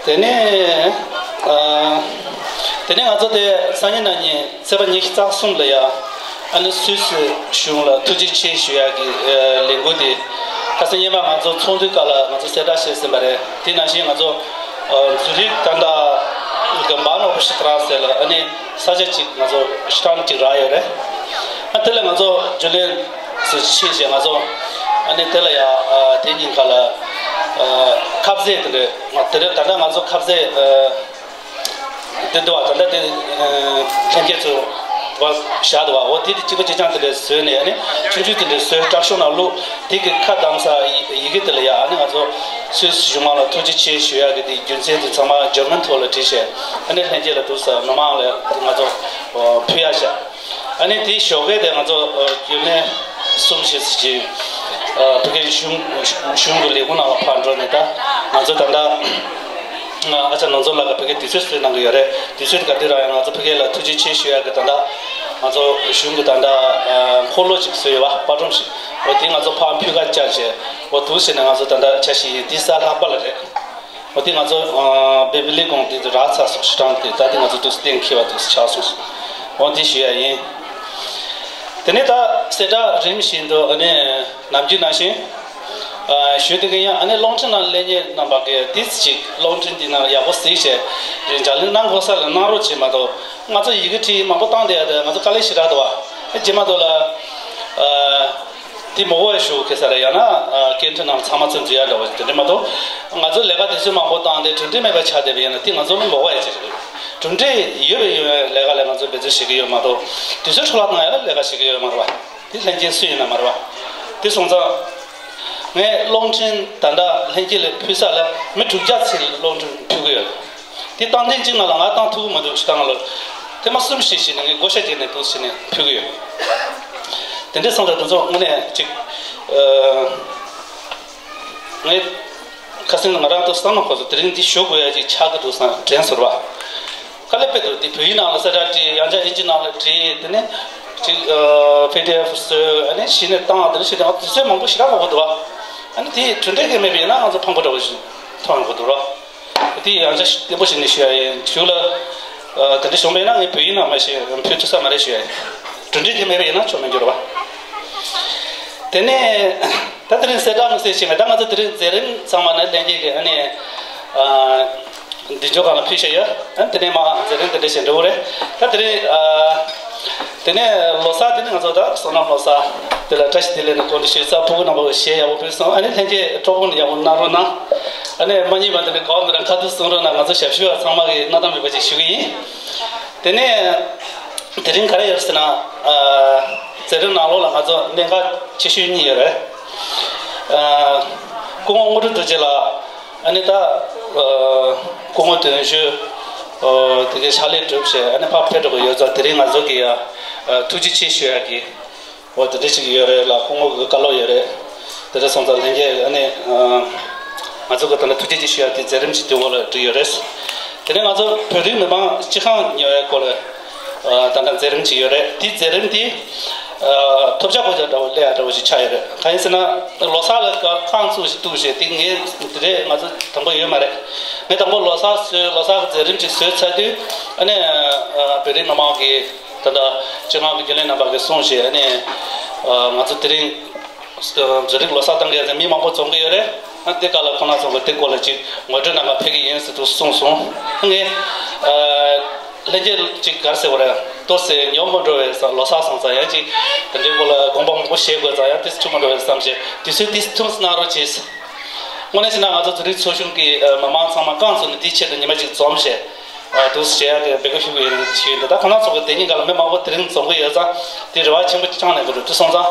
དེ་ནས་ཨ། དེ་ནས་ང་ཚོ་དེ་སང་ཉིན་གནངས་ཉིན་ཚེས་པ་ཉི་ཤུ་རྩ་གསུམ་ལ་ཡ་ཨ་ནི་སུད་སི་གཞུང་ལ་ཐུགས་རྗེ་ཆེ་ཞུ་ཡག་གི་ཨ་ལས་འགུལ་དེ་ཁ་སང་སྔོན་མ་ང་ཚོ་ཚོགས་འདུའི་སྐབས་ལ་ང་ཚོ་གསལ་བསྒྲགས་བྱས་ཟིན་པ་རེད། དེ་ནང་བཞིན་ང་ཚོ་ཨ་ཛུ་རིག་ད་ལྟ་གི་སྦ་ནོ་བྷི་ཤི་ཏྲ་ཟེར་ལ་ཨ་ནི་ས་ཆ་གཅིག་ང་ཚོ་ཤི་ཊན་གཅིག་རག་ཡོད་རེད། ཨ་དེ་ལ་ང་ཚོ་ཇུ་ལེ་སུ་ཕྱིན་བྱས་ང་ཚོ་ཨ་ནི་དེ་ལ་ཡ་ཨ་དེ་ཉིན་ཁ་ལ་ཨ་ཁ་ཟས་དེ་འདྲ་དེ་འདྲ་ད་ལྟ་ང་ཚོ་ཁ་ཟས་ཨ། དེ་འདུག་བ། ད་ལྟ་དེ་ལྷན་རྒྱས་ཚོ་བ་བཞག་འདུག་བ། འོ་དེ་དེ་གཅིག་པ་གཅིག་རྐྱང་དེ་འདྲ་བཟོས་ནས་ཨ་ནི་ཆུང་ཆུང་དེ་འདྲ་བཟོས་དྲག་ཤོས་ནང་བླུགས། དེ་གི་ཁ་བདམས་ས་ཡི་གེ་དེ་ལ་ཡ་ཨ་ནི་ང་ཚོ་སུད་སི་གཞུང་མང་ལ་ཐུགས་རྗེ་ཆེ་ཞུ་ཡག་གི་དེ་རྒྱུ་མཚན་དེ་ཚང་མ་འཇར་མན་ཐོག་ལ་བྲིས་བྱས་ཨ་ནི་ལྷན་རྒྱས་ལ་འདུག་ས་མི་མང་ལ་ང་ཚོ་ཕུལ་ཡག་བྱས། ཨ་ནི་དེའི་ཞོགས་ཀས་དེ་ང་ཚོ་རྒྱུན་ལས་གསུམ་བཞི་ཅིག་ཕ་གིའི་གཞུང་གཞུང་གི་ལས་ཁུངས་ནང་ལ་ཕར་འགྲོ་ནས་ད་ང་ཚོ་ད་ལྟ། ཨ་ཅག་ནོར་འཛོམས་ལགས་ཀྱིས་ཕ་གིར་དུས་ཚོད་བཟོས་གནང་གི་ཡོད་རེད། དུས་ཚོད་ག་དུས་རག་ཡང་ང་ཚོ་ཕ་གི་ལ་ཐུགས་རྗེ་ཆེ་ཞུ་ཡག་གི་ད་ལྟ་ང་ཚོ་གཞུང་གི་ད་ལྟ་འཁོར་ལོ་ཅིག་བཟོས་ཡོད་པ། པར་སྒྲོམ་ཞིག་འོ་དེ་ང་ཚོ་ཕར་ཕུལ་ཁ་བཅར་བྱས་འོ་འདུག་ཟེར་ནས་ང་ཚོ་ད་ལྟ་འཆར་གཞི་ཡིན། དེ་གཟའ་ལྷག་པ་ལ་རེད། འོ་དེ་ང་ཚོ་བེ་བི་ལི་གོང་དེ་ཚོ་རག་ཚར་སོང་། ཤི་ཊན་དེ་ད་དེ་ང་ཚོ་འདུག་སེ་གཏན་འཁེལ་བ་འདུག་སེ་ཆགས་སོང་། འོ་དེ་ཞུ་ཡག་ཡིན། དེ་ནས་ད་གསལ་བསྒྲགས་རིམ་བཞིན་དུ་ཨ་ནི། ནམ་རྒྱུན་ནང་བཞིན། ཨ་ཞུ་དེ་གི་ཡང་ཨ་ནི་རླུང་འཕྲིན་ནང་ལེན་མཁན་རྣམ་པ་གིས་དེ་ཅིག་རླུང་འཕྲིན་འདི་ནང་ཡག་པོ་གཟིགས་བྱས་ལྗགས་ལན་གནང་དགོས་ས་ལ་གནང་རོགས་བྱེད་མ་གཏོགས། ང་ཚོ་ཡི་གེ་བྲིས་མང་པོ་བཏང་བསྡད་ཡ་དེ་ང་ཚོ་དཀའ་ལས་ཞེ་དྲག་འདུག་བ། ཨ་རྗེས་མ་དུ་ལ་ཨ་དེ་མི་དགོས་པ་ཞུ་གི་ས་རེད། ཡང་ན་ཨ་སྐད་འཕྲིན་ནང་ཚང་མ་ཚོས་འཛུལ་ཡ་འདྲ་བ་དེ་འདྲ་མ་གཏོགས། ང་ཚོ་ལས་ཀ་དེ་ཚོ་མང་པོ་བཏང་སྟེ་གྲུབ་འབྲས་མེད་པ་ཆགས་བསྡད་པ་ཡིན་ན་དེ་ང་ཚོ་ལ་མི་དགོས་པ་ཡ་ཅིག་རེད། གྲུབ་འབྲས་ཡོད་པའི་ཡོད་པའི་ལས་ཀ་ལ་ང་ཚོ་འབད་བརྩོན་བྱེད་ཀྱི་ཡོད་མ་གཏོགས། དུས་ཚོད་འཕྲོ་བརླག་གཏོང་ཡ་ལ་ལས་ཀ་བྱེད་ཀྱི་ཡོད་མ་རེད་བ། དེ་ལྷན་རྒྱས་སུ་ཡིན་ན་མ་རེད་བ། དེ་སོང་ཙང་། ངས་རླུང་འཕྲིན་ད་ལྟ་ལྷན་རྒྱས་ལ་ཕུལ་ས་ལ་མི་དྲུག་བརྒྱ་ཙམ་ལ་རླུང་འཕྲིན་ཕུལ་གྱི་ཡོད། དེ་སྟངས་འཛིན་གཅིག་ང་ལ་ང་བཏང་ཐུབ་ཀྱི་མ་འདུག་ཤི་ཊན་ལ། ཐེངས་མ་གསུམ་ཞིག་བྱས་ནས་ངས་བགོ་བཤའ་བརྒྱབ་ནས་འདུག་བྱས་ནས་ཕུལ་གྱི་ཡོད། དེ་འདྲ་སོང་ཙང་དེ་ཚོ་དངོས་གནས་ཅིག་ཨ། ངས་ཁ་སང་ང་རང་ཚོ་བསམ་བློ་འཁོར་སོང་། དེ་རིང་འདི་ཞུ་དགོས་ཡ་ཅིག་ཆགས་ཀྱི་འདུག་བསམ་དྲན་སོང་བ། དཀའ་ལས་དཔེ་འདུག་དེ་བོད་ཡིག་ནང་ལ་གསལ་བསྒྲགས་བྲིས། ཡང་བསྐྱར་ཨིན་ཇི་ནང་ལ་བྲིས། དེ་ནས་ཅིག་ཨ། པི་ཌི་ཨེཕ་བཟོས། ཨ་ནི་གཞི་ནས་བཏང་། དེ་ནས་གཞི་ནས་དུས་ཚོད་མང་པོ་ཞེ་དྲག་འགོར་གྱི་འདུག་བ། ཨ་ནི་དེ་གྲུབ་འབྲས་གང་མེད་པ་ཡིན་ན་ང་ཚོ་ཕངས་པོ་འདྲ་བོ་ཞིག་མཐོང་ཡོང་གི་འདུག་རོ། དེ་ཡང་བསྐྱར་བརྟན་པོ་བྱས་ནས་ཞུ་ཡ་ཡིན། གཞུག་ལ་ཨ། དེ་འདྲ་བྱུང་བ་ཡིན་ན་ངས་བོད་ཡིག་ནང་མ་གཞི་ཕུལ་ཐུབ་ས་མ་རེད་ཞུ་ཡ་ཡིན། གྲུབ་འབྲས་གང་མེད་པ་ཡིན་ན་ཆོ་མི་འགྱུར་བ། དེ་ནས་ད་དེ་རིང་གསལ་བསྒྲགས་དམིགས་བསལ་བྱས་མེད། ད་ང་ཚོ་དེ་རིང་མཛད་རིམ་ཚང་མ་ནི་ལྷན་རྒྱས་ཀྱིས་ཨ་ནི་ཨ། མདུན་ཅོག་སྒང་ལ་ཕུལ་བཞག་ཡོད། ཨ་ནི་དེ་ནས་མར་མཛད་རིམ་དེ་འདྲ་ཞིག་འགྲོ་གི་རེད། ད་དེ་རིང་ཨ། དེ་ནས་ལོ་གསར། དེ་ནས་ང་ཚོ་ད་བསོད་ནམས་ལོ་གསར་དེ་ལ་བཀྲ་ཤིས་བདེ་ལེགས་ནས་སྐུ་མདུན་ཞུས་ཚར། ཕྲུ་གུ་རྣམ་པ་གཞས་ཡག་པོ་ཕུལ་སོང་། ཨ་ནི་ལྷན་རྒྱས་སྤྲོ་པོ་ནས་ཡག་པོ་གནང་རོགས་གནང་། ཨ་ནི་མ་རྙེད་པ་དེ་འདྲ་གང་འདུག་ན་ཁ་ཐུག་གསུང་རོགས་གནང་། ང་ཚོ་ཞབས་ཞུ་བ་ཚང་མ་གིས་གནང་སྟངས་མེད་པ་ཅིག་ཞུ་གི་ཡིན། དེ་ནས་དེ་རིང་ག་རེ་ཡོད་ཟེར་ན། ཨ། མཛད་རིམ་ནང་ལོགས་ལ་ང་ཚོ་གནད་འགག་ཆེ་ཤོས་གཉིས་ཡོད་རེད། ཨ། སྐུ་ངོ་དངོས་གྲུབ་རྡོ་རྗེ་ལགས། ཨ་ནི་ད་ཨ། སྐུ་ངོ་དོན་གཅོད་ཨ། དེ་གའི་ཕྱག་ལས་གྲུབ་བྱས་ཨ་ནི་ཕར་ཕེབས་འགྲོ་གི་ཡོད་ཙང་། དེ་རིང་ང་ཚོ་གིས་ཡ་ཨ། ཐུགས་རྗེ་ཆེ་ཞུ་ཡ་གི་འོ་དེ་འདྲ་ཞིག་ཡོད་རེད་ལ། སྐུ་ངོ་གི་བཀའ་སློབ་ཡོད་རེད། དེ་འདྲ་སོང་ཙང་ལྷན་རྒྱས་ཨ་ནི་ཨ། ང་ཚོ་གི་ད་ལྟ་ཐུགས་རྗེ་ཆེ་ཞུ་ཡ་གི་མཛད་རིམ་ཞིག་དེ་འོག་ལ་བསྒྲིགས་ཡོད་རེད། དེ་ནས་ང་ཚོ་བོད་རིགས་མི་མང་སྤྱི་ཁང་ཉོ་ཡའི་སྐོར་ལ་ཨ། ད་ལྟ་མཛད་རིམ་ཅིག་ཡོད་རེད། དེ་མཛད་རིམ་དེ་ཨ། ཐོབ་རྒྱག་གོ་རྒྱག་འདྲ་བོ་ལས་ཡ་འདྲ་བོ་ཞིག་ཆགས་ཡོད་རེད། གང་ཡིན་ཟེར་ན་ལོ་གསར་ལ་རྐང་བཙུགས་ཤིག་བཏུགས་བྱས། དེ་ངས་དེ་རེད། ང་ཚོ་དང་པོ་ཡོད་མ་རེད། ངས་དང་པོ་ལོ་གསར་བཟོས། ལོ་གསར་གི་མཛད་རིམ་ཅིག་བཟོས་ཚར་དུས་ཨ་ནི་ཨ། བོད་རིགས་མི་མང་གིས་ད་ལྟ་སྤྱི་ཁང་གི་རྒྱུན་ལས་རྣམ་པ་གིས་གསུངས་བྱས། ཨ་ནི་ཨ། ང་ཚོ་དེ་རིང་བོད་རིགས་ལོ་གསར་གཏོང་གི་ཡོད་ཟེར། མི་མང་པོ་འཛོམས་ཀྱི་ཡོད་རེད། ཨ། དེ་ག་ལ་ཁོང་རྣམ་ཚོ་གིས་དེ་སྐོར་ལ་ཅིག་ངོ་སྤྲོད་གནང་ག་ཕེབས་ཀྱི་ཡིན་ཟེར་དུ་གསུངས་སོང་། ངས་ཨ། ལྷན་རྒྱས་ཅིག་ག་རེ་ཟེར་དགོས་རེད། ཏོག་ཙམ་ཉོབ་མ་འགྲོ་བའི་བསམ། ལོ་གསར་སོང་ཙང་ཡང་ཅིག་དེ་འདྲའི་སྐོར་ལ་དགོངས་པ་མང་པོ་བཞེས་དགོས་ཙང་ཡང་དུས་ཚོད་ཆུང་མ་འགྲོ་བའི་བསམ་བྱས་དུས་ཚོད་འདི་ཐུང་ཙམ་གནང་རོགས་གྱིས། དངོས་གནས་བྱས་ན་ང་ཚོ་བོད་རིགས་ཚོགས་ཆུང་གི་ཨ། མི་མང་ཚང་མ་རྐང་བཙུགས་ནས་དེའི་ཆེད་དུ་ཉི་མ་གཅིག་འཛོམས་བྱས། ཨ། འདུག་སེ་བྱེད་ཡག་གི་འབོད་སྐུལ་ཞུ་གི་ཡིན་ཞུ་གི་ཡིན། ད་ལྟ་ཁོང་རྣམ་ཚོ་གི་དེ་གཉིས་ཀ་ལ་མི་མང་པོ་དེ་རིང་འཛོམས་ཀྱི་ཡོད་ཙང་དེ་རེ་བ་ཆེན་པོ་བཅངས་ནས་འགྲོ་དུས་སོང་ཙང་།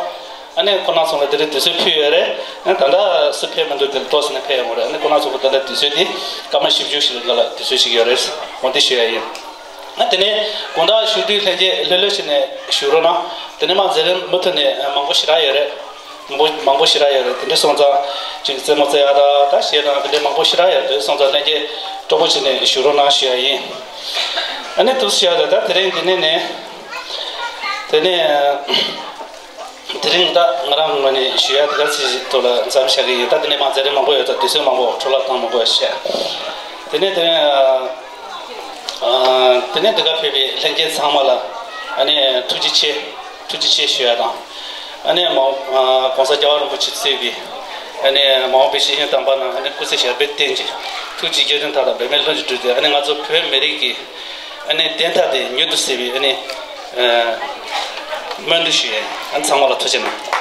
ཨ་ནི་ཁོང་རྣམ་ཚོ་ལ་དེ་རིང་དུས་ཚོད་ཕུལ་ཡོད་རེད། ཨ། ད་ལྟ་སུ་ཕེབས་མི་འདུག་དེ་ལ་ཏོག་ཙམ་ནས་ཕེབས་ཡོང་གི་རེད། ཨ་ནི་ཁོང་རྣམ་ཚོ་གི་ད་ལྟ་དུས་ཚོད་དེ་སྐར་མ་བཞི་བཅུ་ཞིག་ལ་དུས་ཚོད་ཞིག་ཡོད་རེད། འོ་འདི་ཞུ་ཡ་ཡིན། ཨ། དེ་ནས་དགོང་དག་བཞུགས་དུས་ལྷན་རྒྱས་ལྷོད་ལྷོད་བྱས་ནས་བཞུགས་རོགས་གནང་། དེ་ནས་མར་མཛད་རིམ་མུ་མཐུད་ནས་མང་པོ་ཞེ་དྲག་ཡོད་རེད། མང་པོ་མང་པོ་ཞེ་དྲག་ཡོད་རེད། དེ་འདྲ་སོང་ཙང་ཅིག་རྩེད་མོ་རྩེ་ཡག་དང་ད་གཞས་དང་དེ་འདྲ་མང་པོ་ཞེ་དྲག་ཡོད་རེད། དེ་སོང་ཙང་ལྷན་རྒྱས་སྤྲོ་པོ་བྱས་ནས་བཞུགས་རོགས་གནང་ཞུ་ཡ་ཡིན། ཨ་ནི་འདུག་སེ་བྱས་ད་ད་དེ་རིང་འདི་ནས་ནས་དེ་ནས་དེ་རིང་ད་ང་རང་ངོས་ནས་ཞུ་ཡ་དེ་ག་ཚོད་ཅིག་ཐོག་ལ་མཚམས་བཞག་གི་ཡིན། ད་དེ་ནས་མར་མཛད་རིམ་མང་པོ་ཡོད་ཙང་དུས་ཚོད་མང་པོ་འཕྲོ་བརླག་བཏང་མ་དགོས་ཞེས། དེ་ནས་དེ་རིང་ཨ། དེ་ནས་འདི་ག་ཕེབས་པའི་ལྷན་རྒྱས་ཚང་མ་ལ་ཨ་ནི་ཐུགས་རྗེ་ཆེ། ཐུགས་རྗེ་ཆེ་ཞུ་ཡ་དང་། ཨ་ནི་མ་འོངས་ཨ། ༸གོང་ས་༸རྒྱལ་བ་རིན་པོ་ཆེ་གཙོས་པའི་ཨ་ནི་མ་འོངས་པའི་སྤྱི་ཆིངས་དམ་པ་རྣམས་ཨ་ནི་སྐུ་ཚེ་ཞབས་པད་བརྟན་ཅིང་ཐུགས་རྗེ་བསྐྱེད་དོན་མཐའ་དག་འབད་མེད་ལྷུན་གྱིས་འགྲུབ་སྟེ། ཨ་ནི་ང་ཚོ་བོད་མི་རིགས་ཀྱི་ཨ་ནི་བདེན་མཐའ་དེ་མྱུར་དུ་གསལ་བའི་ཨ་ནི་ཨ། སྨོན་འདུན་ཞུ་ཡ་ཡིན། ཨ་ནི་ཚང་མ་ལ་ཐུགས་རྗེ་གནང་།